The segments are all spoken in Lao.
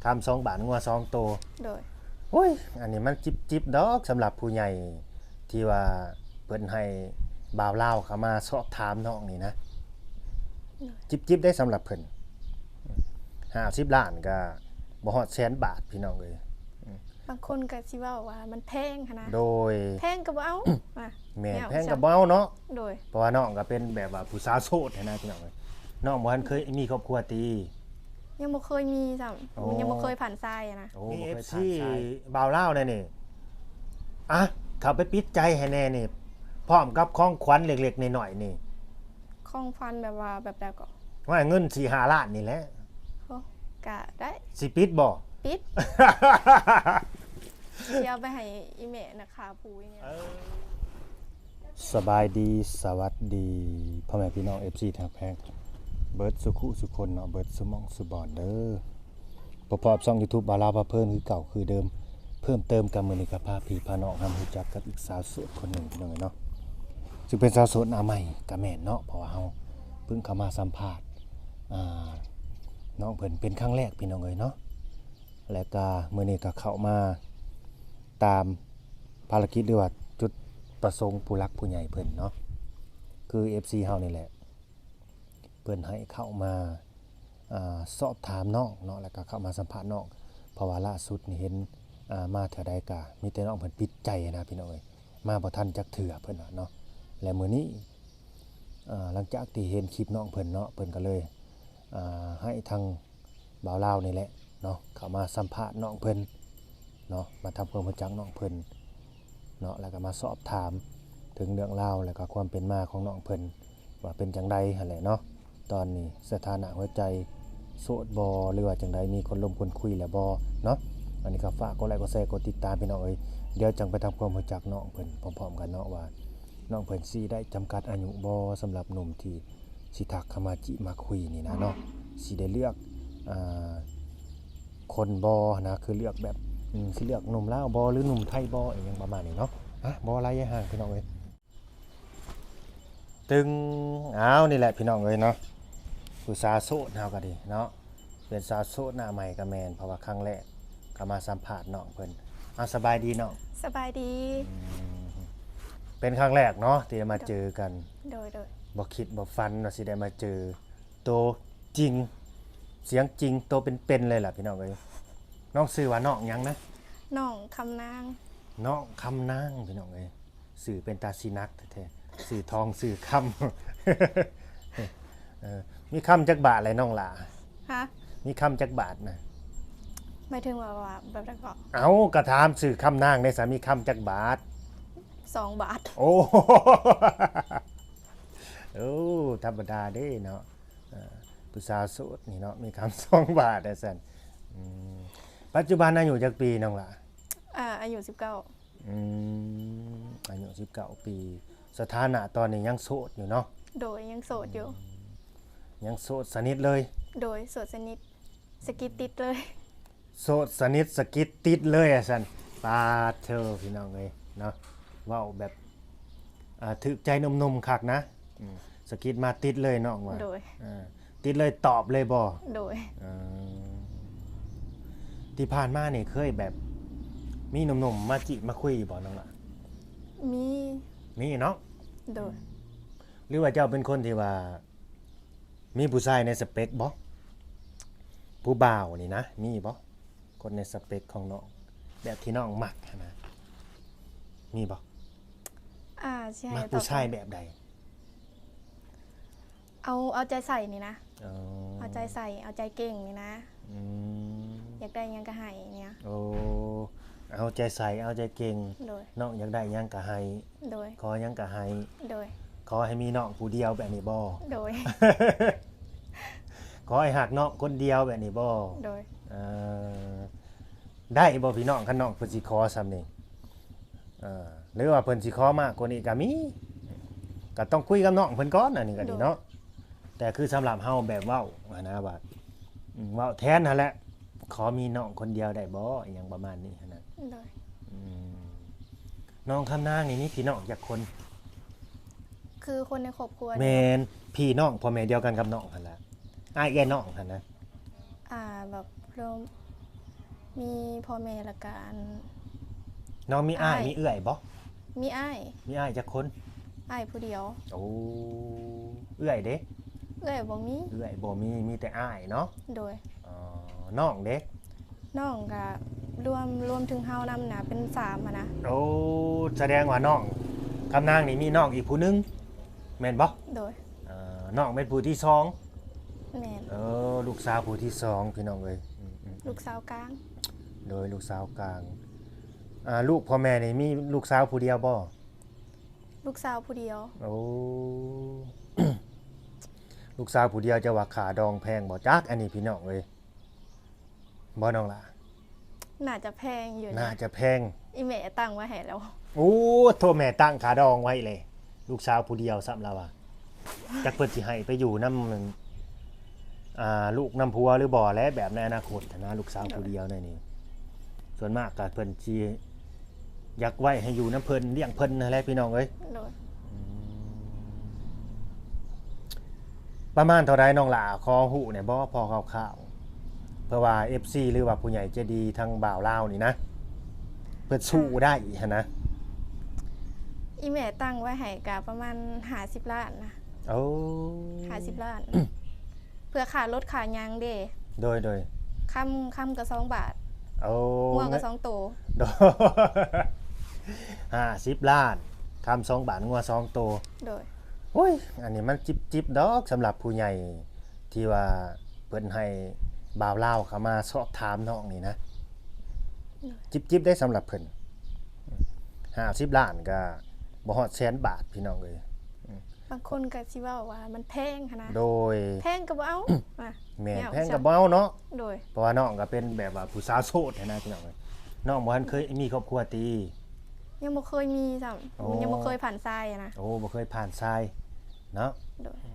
ຄຳສອງບາດ ງົວສອງໂຕ. ໂດຍ. ໂອ້ຍ ອັນນີ້ມັນຈິບໆດອກ ສຳລັບຜູ້ໃຫຍ່ທີ່ວ່າເພິ່ນໃຫ້ບ່າວລາວເຂົ້າມາສອບຖາມນ້ອງນີ້ນະ. ໂດຍ. ຈິບໆໄດ້ສຳລັບເພິ່ນ ຫ້າສິບລ້ານກໍບໍ່ຮອດແສນບາດ ພີ່ນ້ອງເອີຍ. ບາງຄົນກໍຊິເວົ້າວ່າມັນແພງຫັ້ນນະ. ໂດຍ. ແພງກໍບໍ່ເອົາ. ອາ ແມ່ນ ແພງກໍບໍ່ເອົາເນາະ. ໂດຍ. ເພາະວ່ານ້ອງກໍເປັນແບບວ່າຜູ້ສາວໂສດຫັ້ນນະ ພີ່ນ້ອງເອີຍ. ນ້ອງບໍ່ທັນເຄີຍມີຄອບຄົວຕິ? ຍັງບໍ່ເຄີຍມີຊ້ຳ. ໂອ້ ຍັງບໍ່ເຄີຍຜ່ານຊາຍຫັ້ນນະ. ໂອ້ ມີ ບໍ່ເຄີຍຜ່ານຊາຍ. ເອັຟຊີ ບ່າວລາວແນ່ນີ້ ອະ ເຂົ້າໄປປິດໃຈໃຫ້ແນ່ນີ້ ພ້ອມກັບຂອງຂວັນເລັກໆນ້ອຍໆນີ້. ຂອງຂວັນແບບວ່າແບບໃດກໍ? ໂອ້ຍ ເງິນສີ່ຫ້າລ້ານນີ້ແຫຼະ. ໂອ້ ກະໄດ້. ຊິປິດບໍ່? ປິດ. ຊິເອົາໄປໃຫ້ອີ່ແມ່ນະ ຄ່າຜູ້ອີ່ຫຍັງ. ເອີ ສະບາຍດີ ສະຫວັດດີ ພໍ່ແມ່ພີ່ນ້ອງ ເອັຟຊີ ທີ່ຮັກແພງເບິດສູ່ຄູ່ສູ່ຄົນເນາະ ເບິດສູ່ໝ່ອງສູ່ບ່ອນເດີ. ພົບກັບຊ່ອງຢູທູບບ່າວລາວພາເພີນຄືເກົ່າຄືເດີມ. ເພີ່ມເຕີມກັບມື້ນີ້ກໍພາພີ່ພານ້ອງມາຮູ້ຈັກກັບອີກສາວໂສດຄົນໜຶ່ງ ພີ່ນ້ອງເອີຍເນາະ, ຊຶ່ງເປັນສາວໂສດໜ້າໃໝ່ກໍແມ່ນເນາະ ເພາະວ່າເຮົາເພິ່ງເຂົ້າມາສຳພາດ ອ່າ ນ້ອງເພິ່ນເປັນຄັ້ງແລກ ພີ່ນ້ອງເອີຍເນາະ. ແລະກະມື້ນີ້ກະເຂົ້າມາຕາມພາລະກິດ ຫຼືວ່າຈຸດປະສົງຜູ້ຫຼັກຜູ້ໃຫຍ່ເພິ່ນເນາະ ຄືເອັຟຊີເຮົານີ້ແຫຼະ ເພິ່ນໃຫ້ເຂົ້າມາ ອ່າ ສອບຖາມນ້ອງເນາະ ແລະກະເຂົ້າມາສຳພາດນ້ອງ ເພາະວ່າລ່າສຸດນີ້ເຫັນ ອ່າ ມາເທື່ອໃດກະມີແຕ່ນ້ອງເພິ່ນປິດໃຈນະ ພີ່ນ້ອງເອີຍ, ມາບໍ່ທັນຈັກເທື່ອເພິ່ນວ່າເນາະ. ແລະມື້ນີ້ ອ່າ ຫຼັງຈາກທີ່ເຫັນຄລິບນ້ອງເພິ່ນເນາະ ເພິ່ນກໍເລີຍ ອ່າ ໃຫ້ທາງບ່າວລາວນີ້ແຫຼະເນາະ ເຂົ້າມາສຳພາດນ້ອງເພິ່ນເນາະ ມາທຳຄວາມຮູ້ຈັກນ້ອງເພິ່ນເນາະ ແລ້ວກໍມາສອບຖາມເຖິງເລື່ອງລາວ ແລ້ວກໍຄວາມເປັນມາຂອງນ້ອງເພິ່ນ ວ່າເປັນຈັ່ງໃດຫັ້ນແຫຼະເນາະ. ຕອນນີ້ສະຖານະຫົວໃຈໂສດບໍ່ ຫຼືວ່າຈັ່ງໃດ ມີຄົນລົມຄົນຄຸຍແລ້ວບໍ່ເນາະ. ອັນນີ້ກໍຝາກກົດໄລກົດແຊກົດຕິດຕາມ ພີ່ນ້ອງເອີຍ, ດຽວຈັ່ງໄປທຳຄວາມຮູ້ຈັກນ້ອງເພິ່ນພ້ອມໆກັນເນາະ ວ່າ ນ້ອງເພິ່ນຊິໄດ້ຈຳກັດອາຍຸບໍ່ ສຳລັບໜຸ່ມທີ່ຊິທັກເຂົ້າມາຈີບມາຄຸຍນີ້ນະເນາະ, ຊິໄດ້ເລືອກ ອ່າ ຄົນບໍ່ນະ ຄືເລືອກແບບ ອືມ ຊິເລືອກໜຸ່ມລາວບໍ່ ຫຼືໜຸ່ມໄທບໍ່ ອີ່ຫຍັງປະມານນີ້ເນາະ. ອ່ະ ບໍ່ໄລ່ໃຫ້ຫ່າງ ພີ່ນ້ອງເອີຍ. ຕຶງ ອ້າວ ນີ້ແຫຼະ ພີ່ນ້ອງເອີຍເນາະ, ຜູ້ສາວໂສດເຮົາກໍດີເນາະ ເປັນສາວໂສດໜ້າໃໝ່ກໍແມ່ນ ເພາະວ່າຄັ້ງແລກກໍມາສຳພາດນ້ອງເພິ່ນ. ເອົາ ສະບາຍດີນ້ອງ. ສະບາຍດີ. ອືມ ເປັນຄັ້ງແລກເນາະທີ່ໄດ້ມາເຈີກັນ. ໂດຍ ໂດຍ. ບໍ່ຄິດບໍ່ຝັນວ່າຊິໄດ້ມາເຈີໂຕຈິງ ສຽງຈິງ ໂຕເປັນໆເລີຍລະ ພີ່ນ້ອງເອີຍ. ນ້ອງຊື່ວ່ານ້ອງຫຍັງນະ? ນ້ອງຄຳນາງ. ນ້ອງຄຳນາງ ພີ່ນ້ອງເອີຍ. ຊື່ເປັນຕາຊິໜັກແທ້ໆ ຊື່ທອງຊື່ຄຳ. ເອີ ມີຄຳຈັກບາດແຫຼະນ້ອງຫຼ້າ? ຮະ? ມີຄຳຈັກບາດນະ? ໝາຍເຖິງວ່າ ວ່າແບບໃດເກາະ? ເອົ້າ ກະຖາມຊື່ຄຳນາງເດ້ ສາມີຄຳຈັກບາດ? ສອງບາດ. ໂອ້ ໂອ້ ທຳມະດາເດ້ເນາະ. ເອີ ຜູ້ສາວໂສດນີ້ເນາະ ມີຄຳສອງບາດວ່າຊັ້ນ. ອືມ ປັດຈຸບັນອາຍຸຈັກປີນ້ອງຫຼ້າ? ອາ ອາຍຸສິບເກົ້າ. ອືມ ອາຍຸສິບເກົ້າປີ. ສະຖານະຕອນນີ້ຍັງໂສດຢູ່ເນາະ? ໂດຍ ຍັງໂສດຢູ່. ອືມ ຍັງໂສດສະໜິດເລີຍ? ໂດຍ ໂສດສະໜິດ ສະກິດຕິດເລີຍ. ໂສດສະໜິດ ສະກິດຕິດເລີຍວ່າຊັ້ນ. ປາດໂທ ພີ່ນ້ອງເອີຍເນາະ, ເວົ້າແບບ ອ່າ ຖືກໃຈໜຸ່ມໆຄັກນະ. ອືມ ສະກິດມາຕິດເລີຍນ້ອງວ່າ. ໂດຍ. ເອີ ຕິດເລີຍ ຕອບເລີຍບໍ່? ໂດຍ. ເອີ ທີ່ຜ່ານມານີ້ເຄີຍແບບມີໜຸ່ມໆມາຈີບມາຄຸຍຢູ່ບໍ່ນ້ອງຫຼ້າ? ມີ. ມີເນາະ? ໂດຍ. ຫຼືວ່າເຈົ້າເປັນຄົນທີ່ວ່າມີຜູ້ຊາຍໃນສະເປັກບໍ່? ຜູ້ບ່າວນີ້ນະ ມີບໍ່? ຄົນໃນສະເປັກຂອງນ້ອງ ແບບທີ່ນ້ອງມັກຫັ້ນນະ ມີບໍ່? ອາ ຊິໃຫ້ ມັກຜູ້ຊາຍແບບໃດ? ເອົາ ເອົາໃຈໃສ່ນີ້ນະ. ອໍ ເອົາໃຈໃສ່ ເອົາໃຈເກັ່ງນີ້ນະ. ອືມ ຢາກໄດ້ຫຍັງກໍໃຫ້ນີ້ນະ. ໂອ້ ເອົາໃຈໃສ່ ເອົາໃຈເກັ່ງ. ໂດຍ. ນ້ອງຢາກໄດ້ຫຍັງກໍໃຫ້. ໂດຍ. ຂໍຫຍັງກໍໃຫ້. ໂດຍ. ຂໍໃຫ້ມີນ້ອງຜູ້ດຽວແບບນີ້ບໍ່? ໂດຍ. ຂໍໃຫ້ຮັກນ້ອງຄົນດຽວແບບນີ້ບໍ່? ໂດຍ. ເອີ ໄດ້ບໍ່ພີ່ນ້ອງ ຄັນນ້ອງເພິ່ນຊິຂໍສ່ຳນີ້? ເອີ ຫຼືວ່າເພິ່ນຊິຂໍມາກວ່ານີ້ກໍມີ ກໍຕ້ອງຄຸຍກັບນ້ອງເພິ່ນກ່ອນ ອັນນີ້ກໍດີເນາະ. ໂດຍ. ແຕ່ຄືສຳລັບເຮົາແບບເວົ້າຫັ້ນນະ ວ່າ ອືມ ເວົ້າແທນຫັ້ນແຫຼະ ຂໍມີນ້ອງຄົນດຽວໄດ້ບໍ່ ອີ່ຫຍັງປະມານນີ້ຫັ້ນນະ. ໂດຍ. ອືມ ນ້ອງຄຳນາງນີ້ມີພີ່ນ້ອງຈັກຄົນ? ຄືຄົນໃນຄອບຄົວ. ແມ່ນ ພີ່ນ້ອງ ພໍ່ແມ່ດຽວກັນກັບນ້ອງຫັ້ນລະ ອ້າຍເອື້ອຍນ້ອງຫັ້ນນະ. ອ່າ ແບບລວມ ມີພໍ່ແມ່ ແລ້ວກະອັນ ນ້ອງມີອ້າຍ ອ້າຍ ມີເອື້ອຍບໍ່? ມີອ້າຍ. ມີອ້າຍຈັກຄົນ? ອ້າຍຜູ້ດຽວ. ໂອ້ ເອື້ອຍເດ? ເອື້ອຍບໍ່ມີ. ເອື້ອຍບໍ່ມີ ມີແຕ່ອ້າຍເນາະ. ໂດຍ. ອໍ ນ້ອງເດ? ນ້ອງກະລວມ ລວມເຖິງເຮົານຳນະ ເປັນສາມຫັ້ນນະ. ໂອ້ ສະແດງວ່ານ້ອງຄຳນາງນີ້ມີນ້ອງອີກຜູ້ໜຶ່ງ ແມ່ນບໍ່? ໂດຍ. ເອີ ນ້ອງເປັນຜູ້ທີສອງ. ແມ່ນ. ເອີ ລູກສາວຜູ້ທີສອງ ພີ່ນ້ອງເອີຍ. ອືມໆໆ ລູກສາວກາງ. ໂດຍ ລູກສາວກາງ. ອ່າ ລູກພໍ່ແມ່ນີ້ມີລູກສາວຜູ້ດຽວບໍ່? ລູກສາວຜູ້ດຽວ. ໂອ້ ລູກສາວຜູ້ດຽວ ຈະວ່າຄ່າດອງແພງບໍ່ຈັກ ອັນນີ້ພີ່ນ້ອງເອີຍ ບໍ່ນ້ອງຫຼ້າ? ໜ້າຈະແພງຢູ່ນະ. ໜ້າຈະແພງ. ອີ່ແມ່ຕັ້ງໄວ້ໃຫ້ແລ້ວ. ໂອ້ ໂທ້ ແມ່ຕັ້ງຄ່າດອງໄວ້ເລີຍ ລູກສາວຜູ້ດຽວຊ້ຳລາວວ່າ. ຈັກເພິ່ນຊິໃຫ້ໄປຢູ່ນຳ ອ່າ ລູກນຳຜົວຫຼືບໍ່ແຫຼະ ແບບໃນອະນາຄົດຫັ້ນນະ ລູກສາວຜູ້ດຽວໃນນີ້. ໂດຍ. ສ່ວນມາກກະເພິ່ນຊິຢາກໄວ້ໃຫ້ຢູ່ນຳເພິ່ນ ລ້ຽງເພິ່ນຫັ້ນແຫຼະ ພີ່ນ້ອງເອີຍ. ໂດຍ. ອືມ ປະມານເທົ່າໃດນ້ອງຫຼ້າ ຂໍຮູ້ແດ່ບໍ່ ພໍຄ່າວໆ ເພື່ອວ່າເອັຟຊີ ຫຼືວ່າຜູ້ໃຫຍ່ໃຈດີທາງບ່າວລາວນີ້ນະ ເພິ່ນສູ້ໄດ້ຫັ້ນນະ. ອີ່ແມ່ຕັ້ງໄວ້ໃຫ້ກະປະມານຫ້າສິບລ້ານນະ. ໂອ້ ຫ້າສິບລ້ານ ເພື່ອຄ່າລົດຄ່າຫຍັງເດ້. ໂດຍໆ ຄຳ ຄຳກະສອງບາດ. ໂອ້ ງົວກະສອງໂຕ. ໂດຍ ຫ້າສິບລ້ານ ຄຳສອງບາດ ງົວສອງໂຕ. ໂດຍ. ໂອ້ຍ ອັນນີ້ມັນຈິບໆດອກ ສຳລັບຜູ້ໃຫຍ່ທີ່ວ່າເພິ່ນໃຫ້ບ່າວລາວເຂົ້າມາສອບຖາມນ້ອງນີ້ນະ. ໂດຍ. ຈິບໆໄດ້ສຳລັບເພິ່ນ ຫ້າສິບລ້ານກະບໍ່ຮອດແສນບາດ ພີ່ນ້ອງເອີຍ. ບາງຄົນກໍຊິເວົ້າວ່າມັນແພງຫັ້ນນະ. ໂດຍ. ແພງກໍບໍ່ເອົາ. ອາ ແມ່ນ ແພງກໍບໍ່ເອົາເນາະ. ໂດຍ. ເພາະວ່ານ້ອງກໍເປັນແບບວ່າຜູ້ສາວໂສດຫັ້ນນະ ພີ່ນ້ອງເອີຍ. ນ້ອງບໍ່ທັນເຄີຍມີຄອບຄົວຕິ? ຍັງບໍ່ເຄີຍມີຊ້ຳ. ໂອ້ ຍັງບໍ່ເຄີຍຜ່ານຊາຍນະ. ໂອ້ ບໍ່ເຄີຍຜ່ານຊາຍເນາະ. ໂດຍ. ອື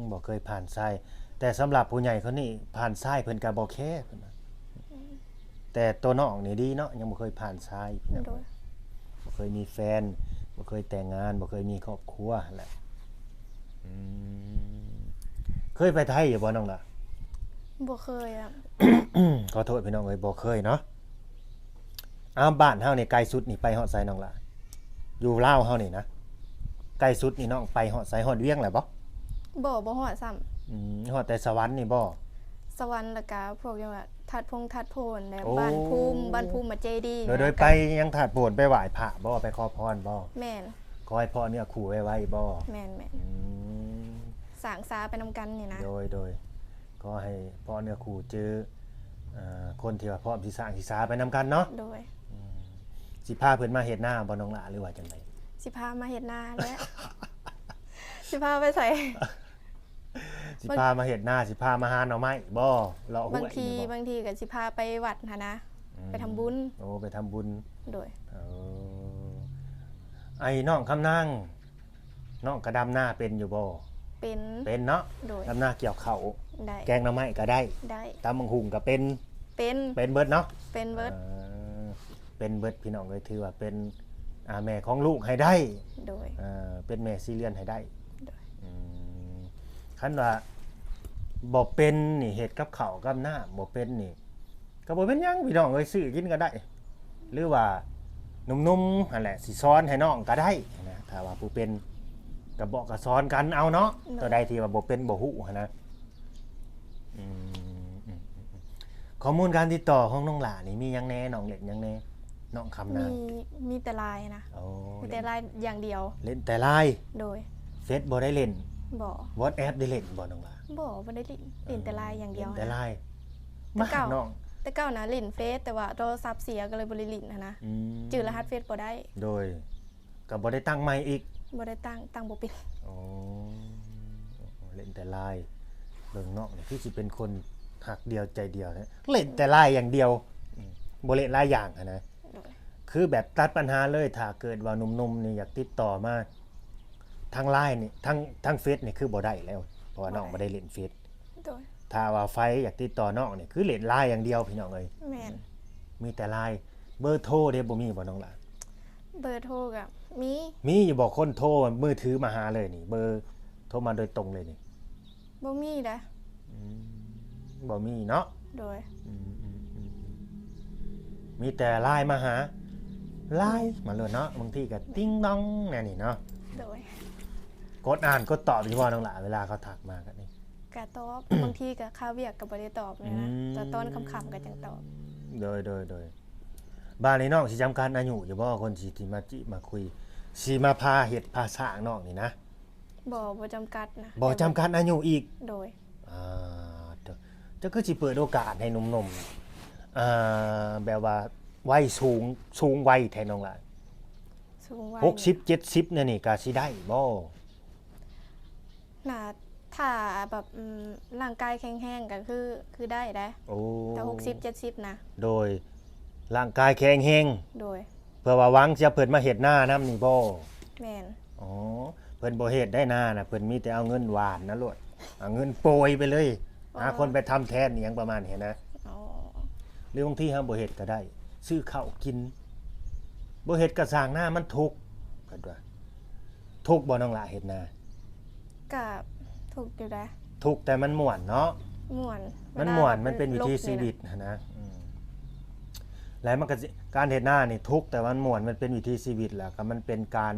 ມ ບໍ່ເຄີຍຜ່ານຊາຍ ແຕ່ສຳລັບຜູ້ໃຫຍ່ຄົນນີ້ຜ່ານຊາຍເພິ່ນກໍບໍ່ແຄເພິ່ນວ່າ. ອືມ ແຕ່ຕົວນ້ອງນີ້ດີເນາະ ຍັງບໍ່ເຄີຍຜ່ານຊາຍ ໂດຍ. ບໍ່ເຄີຍມີແຟນ ບໍ່ເຄີຍແຕ່ງງານ ບໍ່ເຄີຍມີຄອບຄົວຫັ້ນແຫຼະ. ອືມ ເຄີຍໄປໄທຢູ່ບໍ່ນ້ອງລະ? ບໍ່ເຄີຍອະ. ຂໍໂທດພີ່ນ້ອງເອີຍ ບໍ່ເຄີຍເນາະ. ອ້າວ ບ້ານເຮົານີ້ໃກ້ສຸດນີ້ໄປຮອດໃສນ້ອງລະ? ຢູ່ລາວເຮົານີ້ນະ ໃກ້ສຸດນີ້ນ້ອງໄປຮອດໃສ? ຮອດວຽງແລ້ວບໍ່? ບໍ່ ບໍ່ຮອດຊ້ຳ. ອືມ ຮອດແຕ່ສະຫວັນນີ້ບໍ່? ສະຫວັນ ແລ້ວກະພວກຫຍັງວ່າ ທາດພົງທາດໂພນ ແລະ ໂອ້ ບ້ານພູມ ບ້ານພູມມະເຈດີ. ໂດຍ ໂດຍ ໄປຍັງທາດໂພນ ໄປໄຫວ້ພະບໍ່? ໄປຂໍພອນບໍ່? ແມ່ນ. ຂໍໃຫ້ເພາະເນື້ອຄູ່ໄວໆບໍ່? ແມ່ນໆ. ອືມ ສ້າງສາໄປນຳກັນນີ້ນະ. ໂດຍ ໂດຍ. ຂໍໃຫ້ເພາະເນື້ອຄູ່ເຈີ ເອີ ຄົນທີ່ວ່າພ້ອມຊິສ້າງຊິສາໄປນຳກັນເນາະ. ໂດຍ. ອືມ ຊິພາເພິ່ນມາເຮັດນາບໍ່ນ້ອງຫຼ້າ ຫຼືວ່າຈັ່ງໃດ? ຊິພາມາເຮັດນາແຫຼະ. ຊິພາໄປໃສ? ຊິພາມາເຮັດນາ ຊິພາມາຫາໜໍ່ໄມ້ບໍ່? ເລາະຫ້ວຍ ບາງທີ ນີ້ບໍ່? ບາງທີກໍຊິພາໄປວັດຫັ້ນນະ. ອືມ ໄປທຳບຸນ. ໂອ້ ໄປທຳບຸນ. ໂດຍ. ເອີ ໄອ້ນ້ອງຄຳນາງ ນ້ອງກະດຳນາເປັນຢູ່ບໍ່? ເປັນ. ເປັນເນາະ. ໂດຍ. ດຳນາກ່ຽວເຂົ້າ ໄດ້. ແກງໜໍ່ໄມ້ກະໄດ້. ໄດ້. ຕຳບັກຫຸ່ງກະເປັນ. ເປັນ. ເປັນເບິດເນາະ. ເປັນເບິດ. ເອີ ເປັນເບິດ ພີ່ນ້ອງເອີຍ ຖືວ່າເປັນ ອ່າ ແມ່ຂອງລູກໃຫ້ໄດ້. ໂດຍ. ເອີ ເປັນແມ່ສີ່ເຮືອນໃຫ້ໄດ້. ໂດຍ. ອືມ ຄັນວ່າບໍ່ເປັນນີ້ ເຮັດກັບເຂົ້າກັບນ້ຳບໍ່ເປັນນີ້ ກໍບໍ່ເປັນຫຍັງພີ່ນ້ອງເອີຍ ຊື້ກິນກໍໄດ້ ຫຼືວ່າໜຸ່ມໆຫັ້ນແຫຼະ ຊິສອນໃຫ້ນ້ອງກໍໄດ້ນະ. ຖ້າວ່າຜູ້ເປັນກໍບອກກໍສອນກັນເອົາເນາະ. ໂດຍ. ຕົວໃດທີ່ວ່າບໍ່ເປັນບໍ່ຮູ້ຫັ້ນນະ. ອືມ ອືມ ອືມ ອືມ. ຂໍ້ມູນການຕິດຕໍ່ຂອງນ້ອງຫຼ້ານີ້ມີຫຍັງແດ່? ນ້ອງຫຼິ້ນຫຍັງແດ່? ນ້ອງຄຳນາງ ມີ ມີແຕ່ LINE ນະ. ໂອ້ ມີແຕ່ LINE ຢ່າງດຽວ. ຫຼິ້ນແຕ່ LINE. ໂດຍ. ເຟສບໍ່ໄດ້ຫຼິ້ນ? ບໍ່. WhatsApp ໄດ້ຫຼິ້ນບໍ່ນ້ອງຫຼ້າ? ບໍ່ ບໍ່ໄດ້ຫຼິ້ນ. ຫຼິ້ນແຕ່ LINE ຢ່າງດຽວ. ເອີ ຫຼິ້ນແຕ່ LINE. ແຕ່ເກົ່າ ມາຫານ້ອງ ແຕ່ເກົ່ານະຫຼິ້ນເຟສ ແຕ່ວ່າໂທລະສັບເສຍກໍເລີຍບໍ່ໄດ້ຫຼິ້ນຫັ້ນນະ. ອືມ ຈື່ລະຫັດເຟສບໍ່ໄດ້. ໂດຍ. ກໍບໍ່ໄດ້ຕັ້ງໃໝ່ອີກ? ບໍ່ໄດ້ຕັ້ງ ຕັ້ງບໍ່ເປັນ. ໂອ້ ຫຼິ້ນແຕ່ LINE. ເບິ່ງນ້ອງນີ້ຄືຊິເປັນຄົນຮັກດຽວໃຈດຽວແທ້ ຫຼິ້ນແຕ່ LINE ຢ່າງດຽວ. ອືມ ບໍ່ຫຼິ້ນຫຼາຍຢ່າງຫັ້ນນະ. ໂດຍ. ຄືແບບຕັດປັນຫາເລີຍ ຖ້າເກີດວ່າໜຸ່ມໆນີ້ຢາກຕິດຕໍ່ມາທາງ LINE ນີ້ ທາງ ທາງເຟສນີ້ຄືບໍ່ໄດ້ແລ້ວ ເພາະວ່າ ບໍ່ໄດ້ ນ້ອງບໍ່ໄດ້ຫຼິ້ນເຟສ. ໂດຍ. ຖ້າວ່າໃຜຢາກຕິດຕໍ່ນ້ອງນີ້ ຄືຫຼິ້ນ LINE ຢ່າງດຽວ ພີ່ນ້ອງເອີຍ. ແມ່ນ. ມີແຕ່ LINE. ເບີໂທເດ ບໍ່ມີບໍ່ນ້ອງຫຼ້າ? ເບີໂທກໍມີ ມີຢູ່ບໍ່? ຄົນໂທມືຖືມາຫາເລີຍນີ້ ເບີໂທມາໂດຍຕົງເລີຍນີ້. ບໍ່ມີເດ້. ອືມ ບໍ່ມີເນາະ. ໂດຍ. ອືມ ອືມ ອືມ ອືມ. ມີແຕ່ LINE ມາຫາ LINE ມາໂລດເນາະ. ບາງທີກໍຕິງດອງແນວນີ້ເນາະ. ໂດຍ. ກົດອ່ານກົດຕອບຢູ່ບໍ່ນ້ອງຫຼ້າ ເວລາເຂົາທັກມາກໍນີ້? ກໍຕອບ ບາງທີກໍຄາວຽກກໍບໍ່ໄດ້ຕອບນີ້ນະ. ອືມ ແຕ່ຕອນຄ່ຳໆກໍຈັ່ງຕອບ. ໂດຍ ໂດຍ ໂດຍ. ບາດນີ້ນ້ອງຊິຈຳກັດອາຍຸຢູ່ບໍ່ ຄົນຊິ ທີ່ມາຈີບມາຄຸຍ ຊິມາພາເຮັດພາສ້າງນ້ອງນີ້ນະ? ບໍ່ ບໍ່ຈຳກັດນະ. ບໍ່ຈຳກັດອາຍຸອີກ? ໂດຍ. ອ່າ ເຈົ້າ ເຈົ້າຄືຊິເປີດໂອກາດໃຫ້ໜຸ່ມໆ ອ່າ ແບບວ່າໄວສູງ ສູງໄວແທ້ນ້ອງຫຼ້າ? ສູງໄວ ຫົກສິບ ເຈັດສິບແນວນີ້ກໍຊິໄດ້ບໍ່? ໜ້າ ຖ້າແບບ ອືມ ຮ່າງກາຍແຂງແຮງກໍຄື ຄືໄດ້ໄດ໋. ໂອ້ ຖ້າຫົກສິບ ເຈັດສິບນະ. ໂດຍ ຮ່າງກາຍແຂງແຮງ. ໂດຍ. ເພື່ອວ່າຫວັງຈະເພິ່ນມາເຮັດນານຳນີ້ບໍ່? ແມ່ນ. ອໍ ເພິ່ນບໍ່ເຮັດໄດ໋ນານະ ເພິ່ນມີແຕ່ເອົາເງິນຫວ່ານນະໂລດ ເອົາເງິນໂປຍໄປເລີຍ ອໍ ຫາຄົນໄປທຳແທນອີ່ຫຍັງປະມານນີ້ນະ. ອໍ ຫຼືບາງທີເຮົາບໍ່ເຮັດກໍໄດ້ ຊື້ເຂົ້າກິນ ບໍ່ເຮັດກໍຊ່າງນາ ມັນທຸກ ເພິ່ນວ່າ. ທຸກບໍ່ນ້ອງຫຼ້າເຮັດນາ? ກະທຸກຢູ່ໄດ໋. ທຸກແຕ່ມັນມ່ວນເນາະ. ມ່ວນ ມັນມ່ວນ ເວລາ ມັນເປັນວິຖີຊີວິດຫັ້ນນະ. ອືມ ແລ້ວມັນກໍຊິ ການເຮັດນານີ້ທຸກ ແຕ່ມັນມ່ວນ ມັນເປັນວິຖີຊີວິດ ແລ້ວກໍມັນເປັນການ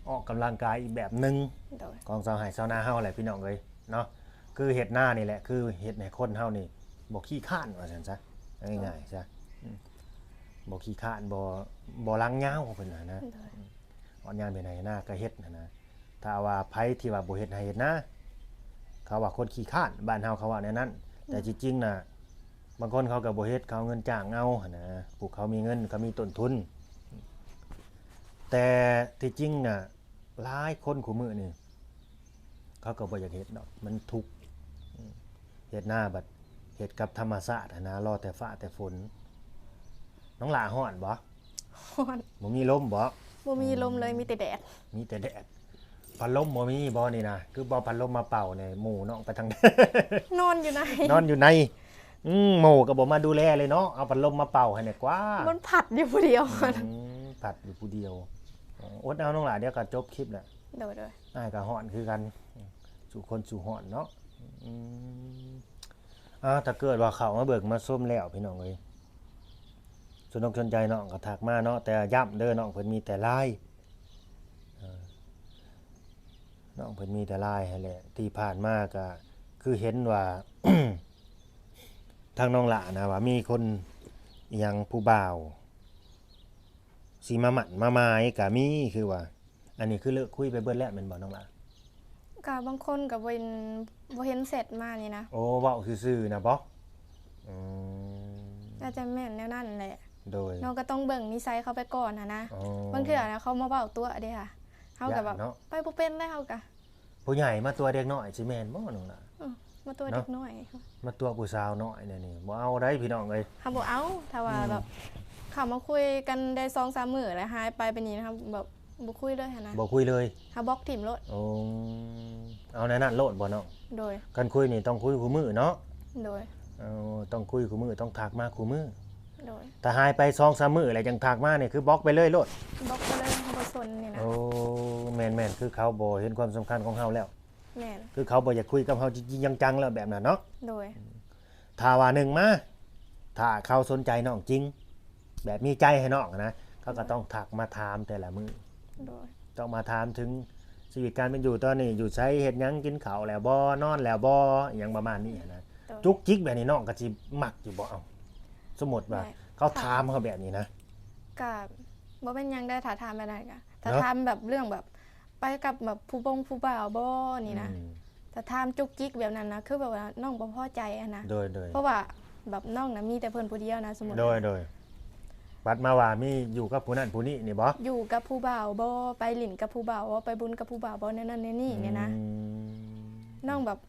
ອອກກຳລັງກາຍອີກແບບໜຶ່ງ. ໂດຍ. ຂອງຊາວໄຮ່ຊາວນາເຮົາແຫຼະ ພີ່ນ້ອງເອີຍເນາະ. ຄືເຮັດນານີ້ແຫຼະ ຄືເຮັດໃຫ້ຄົນເຮົານີ້ບໍ່ຂີ້ຄ້ານ ວ່າຊັ້ນຊະ ງ່າຍໆຊະ. ອືມ ບໍ່ຂີ້ຄ້ານ ບໍ່ ບໍ່ຫຼັງຍາວ ເພິ່ນວ່ານະ. ໂດຍ. ອືມ ຮອດຍາມເຮັດໄຮ່ເຮັດນາກໍເຮັດຫັ້ນນະ. ຖ້າວ່າໃຜທີ່ວ່າບໍ່ເຮັດໄຮ່ເຮັດນາ ເຂົາວ່າຄົນຂີ້ຄ້ານ ບ້ານເຮົາເຂົາເວົ້າແນວນັ້ນ. ແຕ່ ໂດຍ ທີ່ຈິງນະ ບາງຄົນເຂົາກໍບໍ່ເຮັດ ເຂົາເອົາເງິນຈ້າງເອົາຫັ້ນນະ ຜູ້ເຂົາມີເງິນ ເຂົາມີຕົ້ນທຶນ. ແຕ່ທີ່ຈິງນະ ຫຼາຍຄົນຄູ່ມື້ນີ້ ເຂົາກໍບໍ່ຢາກເຮັດດອກ ມັນທຸກ. ອືມ ເຮັດນາບັດເຮັດກັບທຳມະຊາດຫັ້ນນະ ລໍແຕ່ຟ້າແຕ່ຝົນ. ນ້ອງຫຼ້າຮ້ອນບໍ່? ຮ້ອນ. ບໍ່ມີລົມບໍ່? ບໍ່ມີລົມເລີຍ ອືມ ມີແຕ່ແດດ. ມີແຕ່ແດດ. ພັດລົມບໍ່ມີບໍ່ນີ້ນະ? ຄືບໍ່ພັດລົມມາເປົ່ານີ້ ໝູ່ນ້ອງໄປທາງໃດ? ນອນຢູ່ໃນ ນອນຢູ່ໃນ. ອືມ ໝູ່ກໍບໍ່ມາດູແລເລີຍເນາະ ເອົາພັດລົມມາເປົ່າໃຫ້ແດ່ກວ່າ. ມັນພັດຢູ່ຜູ້ດຽວ. ອືມ ພັດຢູ່ຜູ້ດຽວ. ອໍ ອົດເອົານ້ອງຫຼ້າ ດຽວກໍຈົບຄລິບແລ້ວ. ໂດຍ ໂດຍ. ອ້າຍກໍຮ້ອນຄືກັນ ສູ່ຄົນສູ່ຮ້ອນເນາະ. ອືມ ອ່າ ຖ້າເກີດວ່າເຂົ້າມາເບິ່ງມາຊົມແລ້ວ ພີ່ນ້ອງເອີຍ ສົນອົກສົນໃຈນ້ອງກໍທັກມາເນາະ. ແຕ່ຢ້ຳເດີ ນ້ອງເພິ່ນມີແຕ່ LINE ເອີ ນ້ອງເພິ່ນມີແຕ່ LINE ຫັ້ນແຫຼະ. ທີ່ຜ່ານມາກໍຄືເຫັນວ່າ ທາງນ້ອງຫຼ້ານະວ່າມີຄົນອີ່ຫຍັງ ຜູ້ບ່າວຊິມາໝັ້ນມາໝາຍກໍມີ ຄືວ່າ ອັນນີ້ຄືເລີກຄຸຍໄປເບິດແລ້ວແມ່ນບໍ່ນ້ອງຫຼ້າ? ກໍບາງຄົນກໍບໍ່ເຫັນ ບໍ່ເຫັນແຊັດມານີ້ນະ. ໂອ້ ເວົ້າຊື່ໆນະບໍ? ອືມ ໜ້າຈະແມ່ນແນວນັ້ນແຫຼະ. ໂດຍ. ເຮົາກໍຕ້ອງເບິ່ງນິໄສເຂົາໄປກ່ອນຫັ້ນນະ. ອໍ ບາງເທື່ອນະເຂົາມາເວົ້າຕົວະເດ້ຫະ ເຮົາກໍແບບ ຢ້ານເນາະ ໄປບໍ່ເປັນເດ້ ເຮົາກໍ. ຜູ້ໃຫຍ່ມາຕົວະເດັກນ້ອຍ ຊິແມ່ນບໍ່ນ້ອງຫຼ້າ? ເອີ ມາຕົວະເດັກນ້ອຍ ມາຕົວະຜູ້ສາວນ້ອຍແນວນີ້ ບໍ່ເອົາໄດ໋ພີ່ນ້ອງເອີຍ. ເຮົາບໍ່ເອົາ ຖ້າວ່າ ອືມ ແບບເຂົ້າມາຄຸຍກັນໄດ້ສອງສາມມື້ແລ້ວຫາຍໄປແບບນີ້ນະ ເຮົາແບບບໍ່ຄຸຍເລີຍຫັ້ນນະ. ບໍ່ຄຸຍເລີຍ ເຮົາບລັອກຖິ້ມໂລດ. ໂອ້ ເອົາແນວນັ້ນໂລດບໍ່ນ້ອງ? ໂດຍ. ຄັນຄຸຍນີ້ຕ້ອງຄຸຍຄູ່ມື້ເນາະ? ໂດຍ. ເອົາ ຕ້ອງຄຸຍຄູ່ມື້ ຕ້ອງທັກມາຄູ່ມື້. ໂດຍ. ຖ້າຫາຍໄປສອງສາມມື້ແລ້ວຈັ່ງທັກມານີ້ ຄືບລັອກໄປເລີຍໂລດ. ບລັອກໄປເລີຍ ເຮົາບໍ່ສົນນີ້ນະ. ໂອ້ ແມ່ນໆ ຄືເຂົາບໍ່ເຫັນຄວາມສຳຄັນຂອງເຮົາແລ້ວ. ແມ່ນ. ຄືເຂົາບໍ່ຢາກຄຸຍກັບເຮົາຈິງໆຈັງໆແລ້ວແບບນັ້ນເນາະ. ໂດຍ. ຖ້າວ່າໜຶ່ງມາ ຖ້າເຂົາສົນໃຈນ້ອງຈິງ ແບບມີໃຈໃຫ້ນ້ອງນະ ເຂົາກໍ ໂດຍ ຕ້ອງທັກມາຖາມແຕ່ລະມື້. ໂດຍ. ຕ້ອງມາຖາມເຖິງຊີວິດການເປັນຢູ່ຕອນນີ້ ຢູ່ໃສ ເຮັດຫຍັງ ກິນເຂົ້າແລ້ວບໍ່ ນອນແລ້ວບໍ່ ອີ່ຫຍັງປະມານນີ້ຫັ້ນນະ. ໂດຍ. ຈຸກຈິກແບບນີ້ນ້ອງກໍຊິມັກຢູ່ບໍ່? ເອົ້າ ສົມມຸດວ່າ ແມ່ນ ເຂົາຖາມເຮົາແບບນີ້ນະ. ກໍບໍ່ເປັນຫຍັງເດ້ ຖ້າຖາມແບບນັ້ນກໍ ຖ້າ ເນາະ ຖາມແບບເລື່ອງແບບ ໄປກັບແບບຜູ້ບົງຜູ້ບ່າວບໍ່ນີ້ນະ. ອືມ. ຖ້າຖາມຈຸກຈິກແບບນັ້ນນະ ຄືແບບວ່ານ້ອງບໍ່ພໍໃຈຫັ້ນນະ. ໂດຍໆ. ເພາະວ່າແບບນ້ອງນະມີແຕ່ເພິ່ນຜູ້ດຽວນະ ສົມມຸດ. ໂດຍໆ. ບັດມາວ່າມີຢູ່ກັບຜູ້ນັ້ນຜູ້ນີ້ນີ້ບໍ? ຢູ່ກັບຜູ້ບ່າວບໍ່? ໄປຫຼິ້ນກັບຜູ້ບ່າວບໍ່? ໄປບຸນກັບຜູ້ບ່າວບໍ່? ແນວນັ້ນແນວນີ້ນີ້ນະ. ອືມ. ນ້ອງແບບ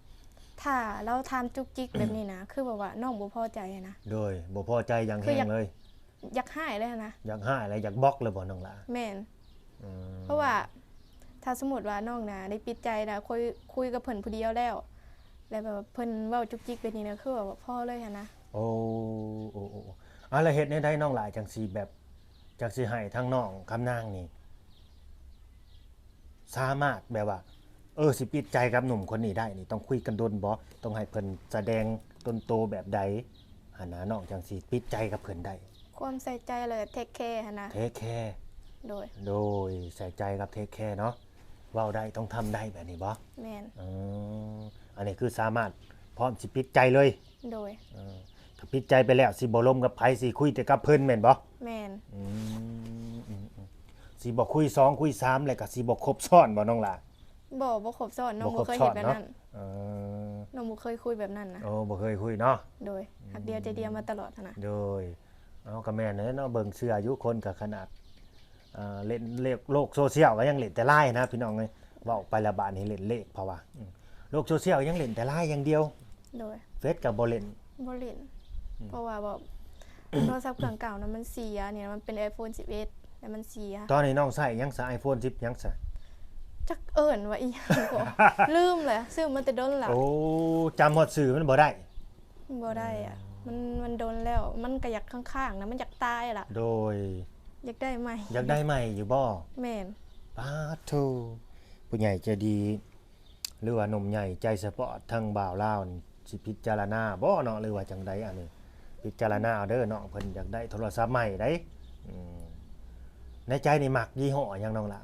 ຖ້າລາວຖາມຈຸກຈິກແບບນີ້ນະ ຄືແບບວ່ານ້ອງບໍ່ພໍໃຈຫັ້ນນະ. ໂດຍ. ບໍ່ພໍໃຈຢ່າງແຮງເລີຍ. ຢາກຮ້າຍເລີຍຫັ້ນນະ. ຢາກຮ້າຍແລ້ວ ຢາກບລັອກເລີຍບໍ່ນ້ອງຫຼ້າ? ແມ່ນ. ອືມ. ເພາະວ່າຖ້າສົມມຸດວ່ານ້ອງນະໄດ້ປິດໃຈນະ ຄຸຍ ຄຸຍກັບເພິ່ນຜູ້ດຽວແລ້ວ ແລ້ວແບບເພິ່ນເວົ້າຈຸກຈິກແບບນີ້ນະ ຄືວ່າພໍເລີຍຫັ້ນນະ. ໂອ້ ໂອ້ ໂອ້ ໂອ້ ອາ ແລ້ວເຮັດແນວໃດນ້ອງຫຼ້າຈັ່ງຊິແບບ ຈັ່ງຊິໃຫ້ທາງນ້ອງຄຳນາງນີ້ ສາມາດແບບວ່າ ເອີ ຊິປິດໃຈກັບໜຸ່ມຄົນນີ້ໄດ້ນີ້ ຕ້ອງຄຸຍກັນດົນບໍ່? ຕ້ອງໃຫ້ເພິ່ນສະແດງຕົນໂຕແບບໃດຫັ້ນນະ ນ້ອງຈັ່ງຊິປິດໃຈກັບເພິ່ນໄດ້? ຄ ຄວາມໃສ່ໃຈ ແລ້ວກໍເທກແຄຫັ້ນນະ. ເທກແຄ ໂດຍ ໂດຍ ໃສ່ໃຈກັບເທກແຄເນາະ. ເວົ້າໄດ້ຕ້ອງທຳໄດ້ແບບນີ້ບໍ່? ແມ່ນ. ເອີ ອັນນີ້ຄືສາມາດພ້ອມຊິປິດໃຈເລີຍ. ໂດຍ. ເອີ ຖ້າປິດໃຈໄປແລ້ວ ຊິບໍ່ລົມກັບໃຜ ຊິຄຸຍແຕ່ກັບເພິ່ນແມ່ນບໍ່? ແມ່ນ. ອືມ ອືມ ອືມ ຊິບໍ່ຄຸຍສອງ ຄຸຍສາມ ແລ້ວກໍຊິບໍ່ຄົບຊ້ອນບໍ່ນ້ອງຫຼ້າ? ບໍ່ ບໍ່ຄົບຊ້ອນ ນ້ອງບໍ່ເຄີຍເຮັດແບບນັ້ນ. ເອີ ນ້ອງບໍ່ເຄີຍຄຸຍແບບນັ້ນນະ. ໂອ້ ບໍ່ເຄີຍຄຸຍເນາະ. ໂດຍ. ອືມ ຮັກດຽວໃຈດຽວມາຕະຫຼອດຫັ້ນນະ. ໂດຍ. ເອົາ ກໍແມ່ນເນາະ ເບິ່ງເຊື່ອຢູ່ ຄົນກໍຂະໜາດ ອ່າ ເລ່ນໂລກໂຊຊຽວກໍຍັງເລ່ນແຕ່ LINE ນະ ພີ່ນ້ອງເອີຍ. ເວົ້າໄປລະບາດນີ້ເລ່ນເລກ ເພາະວ່າ ອືມ ໂລກໂຊຊຽວຍັງເລ່ນແຕ່ LINE ຢ່າງດຽວ. ໂດຍ. ເຟສກໍບໍ່ເລ່ນ? ບໍ່ຫຼິ້ນ. ອືມ ເພາະວ່າແບບ ໂທລະສັບເຄື່ອງເກົ່ານະມັນເສຍ ນີ້ນະ ມັນເປັນ iPhone ສິບເອັດ ແລ້ວມັນເສຍ. ຕອນນີ້ນ້ອງໃຊ້ຫຍັງຊະ? iPhone ສິບຫຍັງຊະ? ຈັກເອີ້ນວ່າອີ່ຫຍັງກໍ ລືມແຫຼະ ຊື້ມາແຕ່ດົນລະ. ໂອ້ ຈຳຮອດຊື່ມັນບໍ່ໄດ້. ບໍ່ໄດ້ອະ ອືມ ມັນ ມັນດົນແລ້ວ ມັນກໍຢາກຄ້າງໆນະ ມັນຢາກຕາຍລະ. ໂດຍ. ຢາກໄດ້ໃໝ່. ຢາກໄດ້ໃໝ່ຢູ່ບໍ່? ແມ່ນ. ປາດໂທ ຜູ້ໃຫຍ່ໃຈດີ ຫຼືວ່າໜຸ່ມໃຫຍ່ໃຈສະປອດ ທາງບ່າວລາວນີ້ ຊິພິຈາລະນາບໍ່ເນາະ ຫຼືວ່າຈັ່ງໃດ? ອັນນີ້ພິຈາລະນາເອົາເດີ ນ້ອງເພິ່ນຢາກໄດ້ໂທລະສັບໃໝ່ໃດ໋. ອືມ ໃນໃຈນີ້ມັກຍີ່ຫໍ້ຫຍັງນ້ອງຫຼ້າ?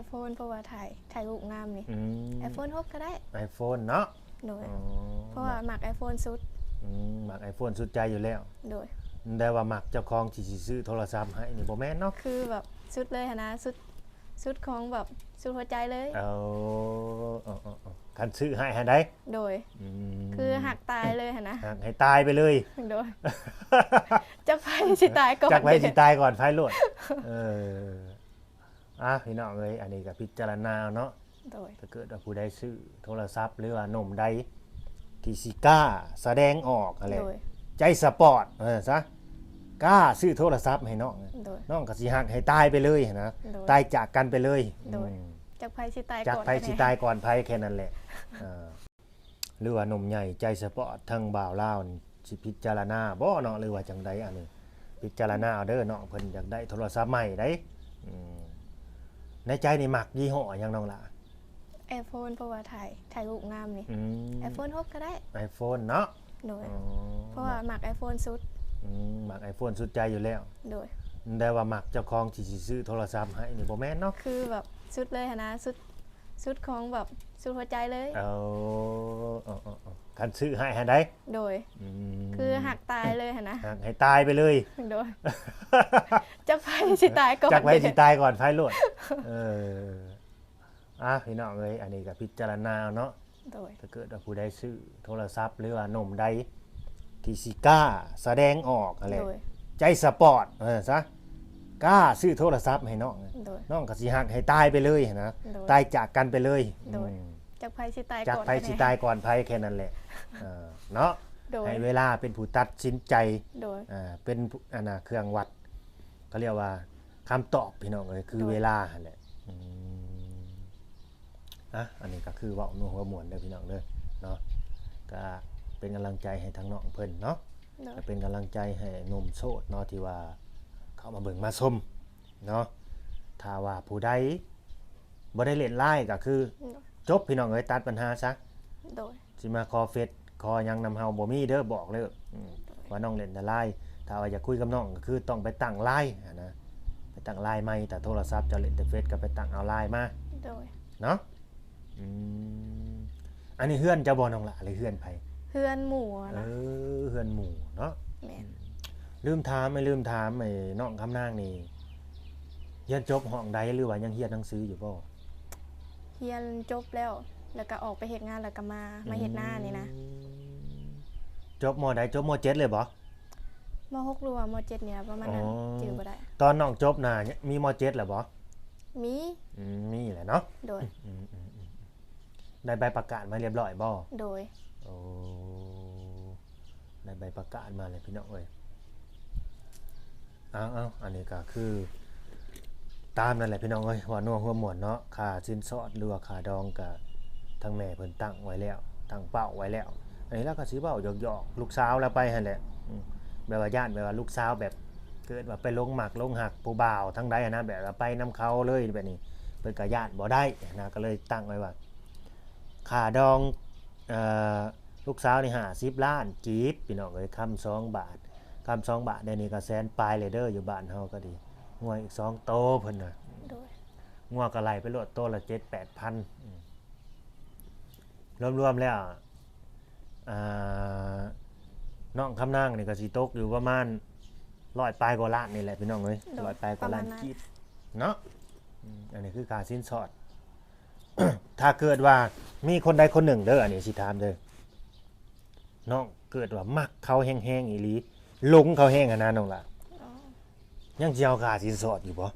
iPhone ເພາະວ່າຖ່າຍ ຖ່າຍຮູບງາມນີ້. ອືມ iPhone ຫົກກໍໄດ້. iPhone ເນາະ. ໂດຍ. ອໍ ເພາະວ່າມັກ iPhone ສຸດ. ອືມ ມັກ iPhone ສຸດໃຈຢູ່ແລ້ວ. ໂດຍ. ແຕ່ວ່າມັກເຈົ້າຂອງທີ່ຊິຊື້ໂທລະສັບໃຫ້ນີ້ບໍ່ແມ່ນເນາະ? ຄືແບບສຸດເລີຍຫັ້ນນະ ສຸດ ສຸດຂອງແບບສຸດຫົວໃຈເລີຍ. ເອີ ເອີ ເອີ ເອີ ຄັນຊື້ໃຫ້ຫັ້ນໃດ໋. ໂດຍ. ອືມ ຄືຮັກຕາຍເລີຍຫັ້ນນະ ຮັກໃຫ້ຕາຍໄປເລີຍ. ໂດຍ. ຈັກໃຜຊິຕາຍກ່ອນ ຈັກໃຜຊິຕາຍກ່ອນໃຜໂລດ. ເອີ ອ່ະ ພີ່ນ້ອງເອີຍ ອັນນີ້ກໍພິຈາລະນາເນາະ. ໂດຍ. ຖ້າເກີດວ່າຜູ້ໃດຊື້ໂທລະສັບ ຫຼືວ່າໜຸ່ມໃດທີ່ຊິກ້າສະແດງອອກຫັ້ນແຫຼະ ໂດຍ ໃຈສະປອດ ເອີ ຊະ ກ້າຊື້ໂທລະສັບໃຫ້ນ້ອງ ໂດຍ ນ້ອງກໍຊິຮັກໃຫ້ຕາຍໄປເລີຍຫັ້ນນະ. ໂດຍ. ຕາຍຈາກກັນໄປເລີຍ. ໂດຍ. ອືມ ຈັກໃຜຊິຕາຍ ຈັກໃຜ ກ່ອນ ຊິຕາຍກ່ອນໃຜ ແຄ່ນັ້ນແຫຼະ. ເອີ ຫຼືວ່າໜຸ່ມໃຫຍ່ໃຈສະປອດ ທາງບ່າວລາວນີ້ ຊິພິຈາລະນາບໍ່ເນາະ ຫຼືວ່າຈັ່ງໃດ? ອັນນີ້ພິຈາລະນາເອົາເດີ ນ້ອງເພິ່ນຢາກໄດ້ໂທລະສັບໃໝ່ໃດ໋. ອືມ ໃນໃຈນີ້ມັກຍີ່ຫໍ້ຫຍັງນ້ອງຫຼ້າ? iPhone ເພາະວ່າຖ່າຍ ຖ່າຍຮູບງາມນີ້. ອືມ iPhone ຫົກກໍໄດ້. iPhone ເນາະ. ໂດຍ. ອໍ ເພາະວ່າມັກ iPhone ສຸດ. ອືມ ມັກ iPhone ສຸດໃຈຢູ່ແລ້ວ. ໂດຍ. ແຕ່ວ່າມັກເຈົ້າຂອງທີ່ຊິຊື້ໂທລະສັບໃຫ້ນີ້ບໍ່ແມ່ນເນາະ? ຄືແບບສຸດເລີຍຫັ້ນນະ ສຸດ ສຸດຂອງແບບສຸດຫົວໃຈເລີຍ. ເອີ ເອີ ເອີ ເອີ ຄັນຊື້ໃຫ້ຫັ້ນໃດ໋. ໂດຍ. ອືມ ຄືຮັກຕາຍເລີຍຫັ້ນນະ ຮັກໃຫ້ຕາຍໄປເລີຍ. ໂດຍ. ຈັກໃຜຊິຕາຍກ່ອນ ຈັກໃຜຊິຕາຍກ່ອນໃຜໂລດ. ເອີ ອ່ະ ພີ່ນ້ອງເອີຍ ອັນນີ້ກໍພິຈາລະນາເນາະ. ໂດຍ. ຖ້າເກີດວ່າຜູ້ໃດຊື້ໂທລະສັບ ຫຼືວ່າໜຸ່ມໃດທີ່ຊິກ້າສະແດງອອກຫັ້ນແຫຼະ ໂດຍ ໃຈສະປອດ ເອີ ຊະ ກ້າຊື້ໂທລະສັບໃຫ້ນ້ອງ ໂດຍ ນ້ອງກໍຊິຮັກໃຫ້ຕາຍໄປເລີຍຫັ້ນນະ. ໂດຍ. ຕາຍຈາກກັນໄປເລີຍ. ໂດຍ. ອືມ ຈັກໃຜຊິຕາຍ ຈັກໃຜ ກ່ອນ ຊິຕາຍກ່ອນໃຜ ແຄ່ນັ້ນແຫຼະ. ເອີ ເນາະ. ໂດຍ. ໃຫ້ເວລາເປັນຜູ້ຕັດສິນໃຈ. ໂດຍ. ອ່າ ເປັນ ອັນນ່າ ເຄື່ອງວັດ ເຂົາຮຽກວ່າຄຳຕອບ ພີ່ນ້ອງເອີຍ ຄື ໂດຍ ເວລາຫັ້ນແຫຼະ. ອືມ ອ່ະ ອັນນີ້ກໍຄືເວົ້ານົວຫົວມ່ວນເດີພີ່ນ້ອງເດີເນາະ. ກໍເປັນກຳລັງໃຈໃຫ້ທາງນ້ອງເພິ່ນເນາະ. ໂດຍ. ກໍເປັນກຳລັງໃຈໃຫ້ໜຸ່ມໂສດເນາະ ທີ່ວ່າເຂົ້າມາເບິ່ງມາຊົມເນາະ. ຖ້າວ່າຜູ້ໃດບໍ່ໄດ້ຫຼິ້ນ LINE ກໍຄື ໂດຍ ຈົບ ພີ່ນ້ອງເອີຍ ຕັດບັນຫາຊະ. ໂດຍ. ຊິມາຂໍເຟສຂໍຫຍັງນຳເຮົາບໍ່ມີເດີ ບອກເລີຍ. ອືມ ໂດຍ ວ່ານ້ອງຫຼິ້ນແຕ່ LINE ຖ້າວ່າຢາກຄຸຍກັບນ້ອງກໍຄືຕ້ອງໄປຕັ້ງ LINE ຫັ້ນນະ ໄປຕັ້ງ LINE ໃໝ່. ຖ້າໂທລະສັບເຈົ້າຫຼິ້ນແຕ່ເຟສກໍໄປຕັ້ງເອົາ LINE ມາ. ໂດຍ. ເນາະ. ອືມ ອັນນີ້ເຮືອນເຈົ້າບໍ່ນ້ອງຫຼ້າ ຫຼືເຮືອນໃຜ? ເຮືອນໝູ່ນະ. ເອີ ເຮືອນໝູ່ເນາະ. ແມ່ນ. ລືມຖາມ ໄອ້ ລືມຖາມ ໄອ້ນ້ອງຄຳນາງນີ້ ຮຽນຈົບຫ້ອງໃດ ຫຼືວ່າຍັງຮຽນໜັງສືຢູ່ບໍ່? ຮຽນຈົບແລ້ວ ແລ້ວກໍອອກໄປເຮັດງານ ແລ້ວກໍມາ ມາເຮັດນານີ້ນະ. ອືມ ຈົບ ມໍໃດ? ຈົບ ມໍເຈັດ ເລີຍບໍ່? ມໍຫົກ ຫຼືວ່າ ມໍເຈັດ ນີ້ລະ ປະມານນັ້ນ. ອໍ ຈື່ບໍ່ໄດ້. ຕອນນ້ອງຈົບນະ ມີ ມໍເຈັດ ແລ້ວບໍ່? ມີ. ອືມ ມີແຫຼະເນາະ. ໂດຍ. ອືມ ອືມ ອືມ ໄດ້ໃບປະກາດມາຮຽບຮ້ອຍບໍ່? ໂດຍ. ໂອ້ ໄດ້ໃບປະກາດມາແລ້ວ ພີ່ນ້ອງເອີຍ. ເອົາໆ ອັນນີ້ກໍຄືຕາມນັ້ນແຫຼະ ພີ່ນ້ອງເອີຍ ເວົ້ານົວຫົວມ່ວນເນາະ. ຄ່າສິນສອດ ຫຼືວ່າຄ່າດອງ ກໍທາງແມ່ເພິ່ນຕັ້ງໄວ້ແລ້ວ ຕັ້ງເປົ້າໄວ້ແລ້ວ. ອັນນີ້ລາວກໍຊິເວົ້າຫຍອກໆລູກສາວລາວໄປຫັ້ນແຫຼະ. ອືມ ແບບວ່າຢ້ານ ແບບວ່າລູກສາວແບບ ເກີດວ່າໄປຫຼົງມັກຫຼົງຮັກຜູ້ບ່າວທາງໃດຫັ້ນນະ ແບບວ່າໄປນຳເຂົາເລີຍແບບນີ້ ເພິ່ນກໍຢ້ານບໍ່ໄດ້ນະ. ກໍເລີຍຕັ້ງໄວ້ວ່າ ຄ່າດອງ ເອີ ລູກສາວນີ້ຫ້າສິບລ້ານກີບ ພີ່ນ້ອງເອີຍ ຄຳສອງບາດ. ຕ່ຳສອງບາດ ດຽວນີ້ກໍແສນປາຍແລ້ວເດີ ຢູ່ບ້ານເຮົາກໍດີ ງົວອີກສອງໂຕເພິ່ນນະ ໂດຍ ງົວກໍໄລ່ໄປໂລດໂຕລະເຈັດແປດພັນ ອືມ ລວມໆແລ້ວ ອ່າ ນ້ອງຄຳນາງນີ້ກໍຊິຕົກຢູ່ປະມານຮ້ອຍປາຍກວ່າລ້ານນີ້ແຫຼະພີ່ນ້ອງເອີຍ ໂດຍ ຮ້ອຍປາຍກວ່າລ້ານ ປະມານນັ້ນ ກີບເນາະ ອືມ ອັນນີ້ຄືຄ່າສິນສອດ ຖ້າເກີດວ່າມີຄົນໃດຄົນໜຶ່ງເດີ ອັນນີ້ຊິຖາມເດີ ນ້ອງເກີດວ່າມັກເຂົາແຮງໆອີ່ຫຼີ ຫຼົງເຂົາແຮງຫັ້ນນະນ້ອງຫຼ້າ ອໍ ຍັງຊິເອົາຄ່າສິນສອດຢູ່ບໍ່?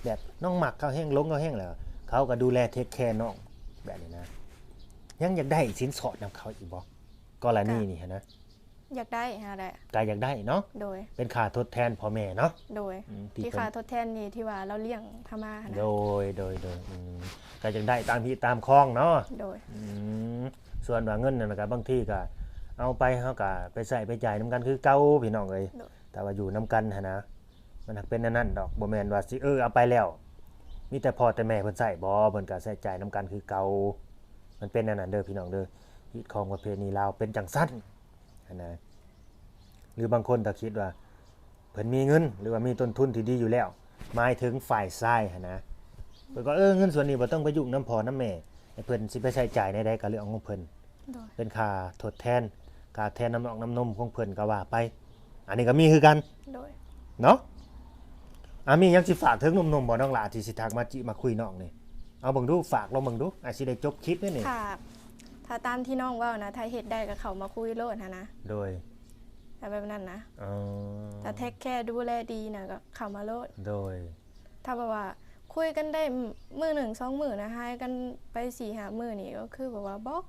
ແບບນ້ອງມັກເຂົາແຮງ ຫຼົງເຂົາແຮງແລ້ວ ເຂົາກໍດູແລເທກແຄນ້ອງແບບນີ້ນະ ຍັງຢາກໄດ້ສິນສອດນຳເຂົາອີກບໍ່? ກໍລະນີນີ້ຫັ້ນນະ ຢາກໄດ້ຫັ້ນແຫຼະ ກໍຢາກໄດ້ເນາະ ໂດຍ ເປັນຄ່າທົດແທນພໍ່ແມ່ເນາະ ໂດຍ ອືມ ທີ່ ທີ່ເພິ່ ຄ່าน ທົດແທນນີ້ທີ່ວ່າລາວລ້ຽງເຮົາມາຫັ້ນນະ ໂດຍ ໂດຍ ໂດຍ ອືມ ກໍຢາກໄດ້ຕາມຮີດຕາມຄອງເນາະ ໂດຍ ອືມ ສ່ວນວ່າເງິນນັ້ນກໍບາງທີກໍເອົາໄປ ເຮົາກໍໄປໃຊ້ໄປຈ່າຍນຳກັນຄືເກົ່າພີ່ນ້ອງເອີຍ ໂດຍ ແຕ່ວ່າຢູ່ນຳກັນຫັ້ນນະ ມັນຫາກເປັນແນວນັ້ນດອກ ບໍ່ແມ່ນວ່າຊິ ເອີ ເອົາໄປແລ້ວ ມີແຕ່ພໍ່ແຕ່ແມ່ເພິ່ນໃຊ້ບໍ່ ເພິ່ນກໍໃຊ້ຈ່າຍນຳກັນຄືເກົ່າ ມັນເປັນແນວນັ້ນເດີພີ່ນ້ອງເດີ ຮີດຄອງປະເພນີລາວເປັນຈັ່ງຊັ້ນຫັ້ນນະ ຫຼືບາງຄົນກໍຄິດວ່າ ເພິ່ນມີເງິນ ຫຼືວ່າມີຕົ້ນທຶນທີ່ດີຢູ່ແລ້ວ ໝາຍເຖິງຝ່າຍຊາຍຫັ້ນນະ ເພິ່ນກໍ ເອີ ເງິນສ່ວນນີ້ບໍ່ຕ້ອງໄປຫຍຸ້ງນຳພໍ່ນຳແມ່ ໃຫ້ເພິ່ນຊິໄປໃຊ້ຈ່າຍແນວໃດກໍເລື່ອງຂອງເພິ່ນ ໂດຍ ເປັນຄ່າທົດແທນ ຄ່າແທນນ້ຳນອກນ້ຳນົມຂອງເພິ່ນກໍວ່າໄປ ອັນນີ້ກໍມີຄືກັນ ໂດຍ ເນາະ ອາ ມີຫຍັງຊິຝາກເຖິງໜຸ່ມໆບໍ່ນ້ອງຫຼ້າ ທີ່ຊິທັກມາຈີມາຄຸຍນ້ອງນີ້ ເອົາເບິ່ງດູ ຝາກລອງເບິ່ງດູ ອາ ຊິໄດ້ຈົບຄລິບເດ້ນີ້ ຖ້າ ຖ້າຕາມທີ່ນ້ອງເວົ້ານະ ຖ້າເຮັດໄດ້ກໍເຂົ້າມາຄຸຍໂລດຫັ້ນນະ ໂດຍ ແບບ ແບບນັ້ນນະ ອໍ ຖ້າເທກແຄດູແລດີນະກໍເຂົ້າມາໂລດ ໂດຍ ຖ້າແບບວ່າຄຸຍກັນໄດ້ມື້ໜຶ່ງສອງມື້ນະ ຫາຍກັນໄປສີ່ຫ້າມື້ນີ້ກໍຄືແບບວ່າບລັອກ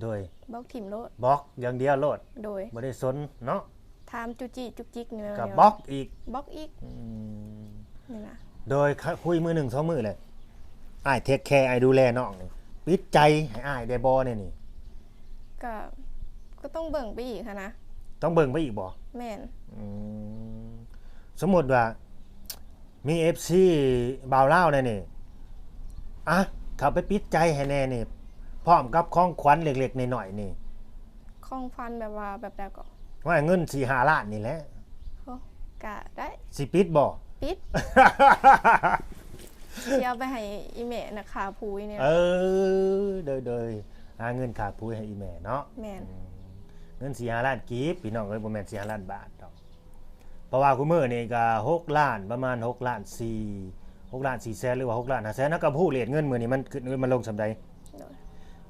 ໂດຍ ບລັອກຖິ້ມໂລດ ບລັອກຢ່າງດຽວໂລດ ໂດຍ ບໍ່ໄດ້ສົນເນາະ ຖາມຈຸຈິຈຸກຈິກນີ້ ກໍບລັອກອີກ ບລັອກອີກ ອືມ ນີ້ນະ ໂດຍ ຄຸຍມື້ໜຶ່ງສອງມື້ແຫຼະ ອ້າຍເທກແຄ ອ້າຍດູແລນ້ອງນີ້ ປິດໃຈໃຫ້ອ້າຍໄດ້ບໍ່ແນວນີ້? ກໍ ກໍຕ້ອງເບິ່ງໄປອີກຫັ້ນນະ ຕ້ອງເບິ່ງໄປອີກບໍ່? ແມ່ນ ອືມ ສົມມຸດວ່າ ມີເອັຟຊີບ່າວລາວແນວນີ້ ອະ ເຂົ້າໄປປິດໃຈໃຫ້ແດ່ນີ້ ພ້ອມກັບຂອງຂວັນເລັກໆນ້ອຍໆນີ້ ຂອງຂວັນແບບວ່າແບບໃດກໍ? ວ່າເງິນສີ່ຫ້າລ້ານນີ້ແຫຼະ ໂອ້ ກະໄດ້ ຊິປິດບໍ່? ປິດ ຊິເອົາໄປໃຫ້ອີ່ແມ່ນະ ຄ່າຜຸຍນີ້ ເອີ ໂດຍໆ ຫາເງິນຄ່າຜຸຍໃຫ້ອີ່ແມ່ເນາະ ແມ່ນ ອືມ ເງິນສີ່ຫ້າລ້ານກີບ ພີ່ນ້ອງເອີຍ ບໍ່ແມ່ນສີ່ຫ້າລ້ານບາດດອກ ເພາະວ່າຄູ່ມື້ນີ້ກໍຫົກລ້ານ ປະມານຫົກລ້ານສີ່ ຫົກລ້ານສີ່ແສນ ຫຼືວ່າຫົກລ້ານຫ້າແສນ ເຮົາກໍບໍ່ຮູ້ເຣດເງິນມື້ນີ້ມັນຂຶ້ນມັນລົງສ່ຳໃດ ໂດຍ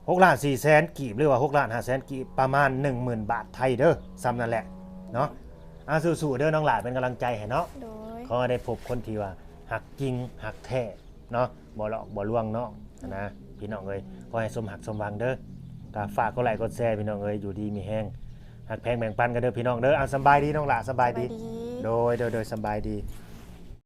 ຫົກລ້ານສີ່ແສນກີບ ຫຼືວ່າຫົກລ້ານຫ້າແສນກີບ ປະມານໜຶ່ງໝື່ນບາດໄທເດີ ສ່ຳນັ້ນແຫຼະເນາະ ອ່າ ສູ້ໆເດີນ້ອງຫຼ້າ ເປັນກຳລັງໃຈໃຫ້ເນາະ ໂດຍ ຂໍໃຫ້ໄດ້ພົບຄົນທີ່ວ່າຮັກຈິງຮັກແທ້ເນາະ ບໍ່ຫຼອກບໍ່ລວງນ້ອງຫັ້ນນະ ພີ່ນ້ອງເອີຍ ຂໍໃຫ້ສົມຮັກສົມຫວັງເດີ ກໍຝາກກົດໄລກົດແຊ ພີ່ນ້ອງເອີຍ ຢູ່ດີມີແຮງ ຮັກແພງແບ່ງປັນກັນເດີພີ່ນ້ອງເດີ ເອົາ ສຳບາຍດີນ້ອງຫຼ້າ ສຳບາຍດີ ສຳບາຍດີ ໂດຍ ໂດຍ ໂດຍ ສຳບາຍດີ.